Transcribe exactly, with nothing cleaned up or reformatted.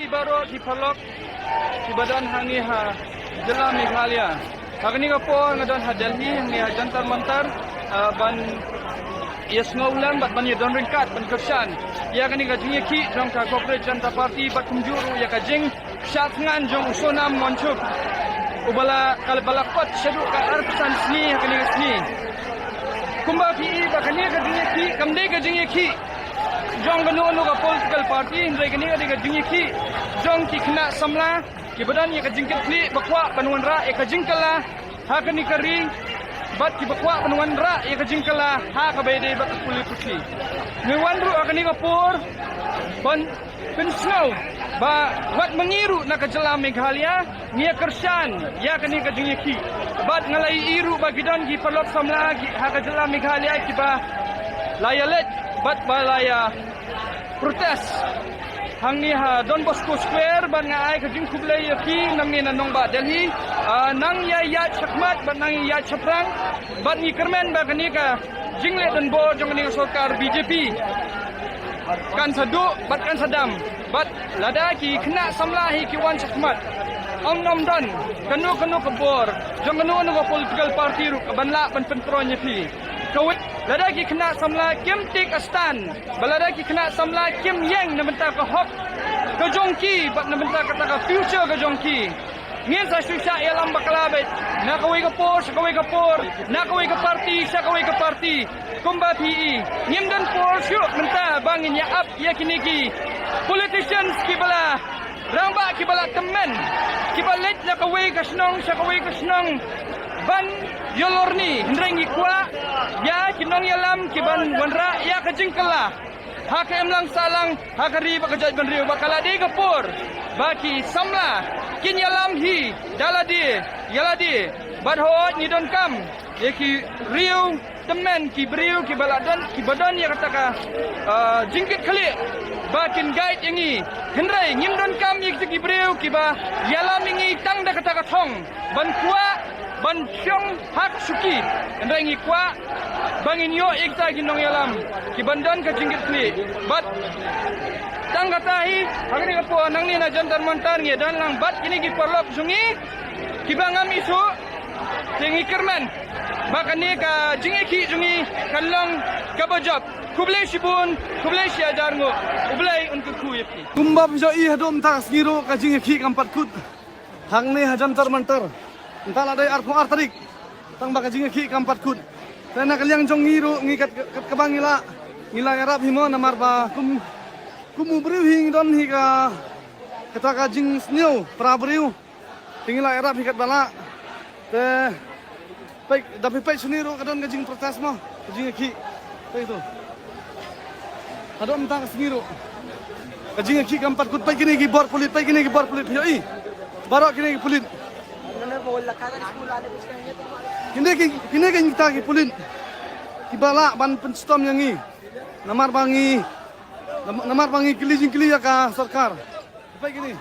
Baroh ki paralok kiba don hangne ha jylla Meghalaya. Ha kane ka por nga don ha Delhi, hangne ha Jantar Mantar, ah, ban ïasngew lang bad ban ïadon ryngkat ban kyrshan ïa kane ka jingïakhih jong ka Cockroach Janta Party bad kumjuh ruh ïa ka jingshah thngan jong u Sonam Wangchuk, uba la, ka ba la kot shaduh ka arphew san sngi ha kane ka sngi. Kumba phi i ba kane ka jingïakhih kam dei ka jingïakhih jong kano kano ka political party, hynrei kane ka dei ka jingïakhih jong ki khynnah samla kiba don ïa ka jingkitkhlieh, ba kwah ban wanrah ïa ka jingkylla ha kane ka ri bad kiba kwah ban wanrah ïa ka jingkylla ha kaba ïadei bad ka pule puthi. Ngi wan ruh ha kane ka por ban pynsngew ba wat ma ngi ruh na ka jylla Meghalaya ngi ïa kyrshan ïa kane ka jingïakhih. Bad nga la ïohi ruh ba ki don ki paralok samla ki ha ka jylla Meghalaya kiba la ïaleit bad ba la ïa protest hangne ha Don Bosco Square, bad nga ai ka jingkhublei ïa phi nangne na nongbah Delhi. Ah, nang ïa ïaid shakhmat bad nang ïa ïaid shaphrang, bad ngi kyrmen ba kane ka jingleh donbor jong kane ka sorkar B J P kan sa duh bad kan sa dam. Bad lada ki khynnah samla hi ki wan shakhmat, ym nym don kano kano ka bor jong kano kano ka political party ruh ka ban lah ban pyntroiñ ïa phi. Kawei, lada ki khynnah samla kim take a stand, ba lada ki khynnah samla kim ïeng na bynta ka hok ka jong ki bad na bynta kata ka future ka jong ki, ngin sa shu shah ïalam bakla beit na kawei ka por sha kawei ka por, na kawei ka party sha kawei ka party. Kumba phi i, ngim don por shuh mynta ba ngin ïa ap ïa kine ki politicians kiba la rangbah, kiba la tymmen, kiba leit na kawei ka shnong sha kawei ka shnong ban ïalorni, hynrei ngi kwah ïa ki nongïalam ki ban wanrah ïa ka jingkylla ha ka imlang sahlang, ha ka ri bad ka jaitbynriew, ba ka la dei ka por ba ki samla kin ïalam hi da lade ïa lade. Bad hooid, ngi donkam ïa ki riew tymmen, ki briew kiba la don, kiba don ïa kata ka, ah, jingkitkhlieh ba kin guide ïa ngi. Hynrei ngim donkam ïa kita ki briew kiba ïalam ïa ngi tang da kata ka thong ban kwah ban shong ha ka shuki. Hynrei ngi kwah ba ngin ïoh ïa kita ki nongïalam ki ban don ka jingkitkhlieh. Bad tang kata hi, ha kane ka por nangne na Jantar Mantar ngi don lang bad kine ki paralok jong ngi kiba ngam ithuh. Te ngi kyrmen ba kane ka jingïakhih jong ngi kan long kaba jop. Khublei shibun, khublei shihajar nguh. U Blei un kyrkhu ïa phi. Kumba phi ju i, haduh mynta ka sngi ruh ka jingïakhih kam pat kut hangne ha Jantar Mantar. Mynta la dei arphew ar tarik, tang ba ka jingïakhih kam pat kut. Te na ka liang jong ngi ruh, ngi kat, kat kaba ngi lah, ngi lah ïarap hi mo, namar ba kum, kum u briew hi ngi don hi ka, kata ka jingsniew para briew. Te ngi lah ïarap hi katba lah. Te peit, da phi peit shane ruh ka don ka jingprotest mo, ka jingïakhih. Peit to. Haduh mynta ka sngi ruh ka jingïakhih kam pat kut. Peit kine ki bor pulit, peit kine ki bor pulit, phi ïohi. Baroh kine ki pulit. Kine ki, kine ki, kita ki pulit kiba lah ban pynshitom ïa ngi. Namar ba ngi, nam-, namar ba ngi kylli jingkylli ïa ka sorkar. Peit kine.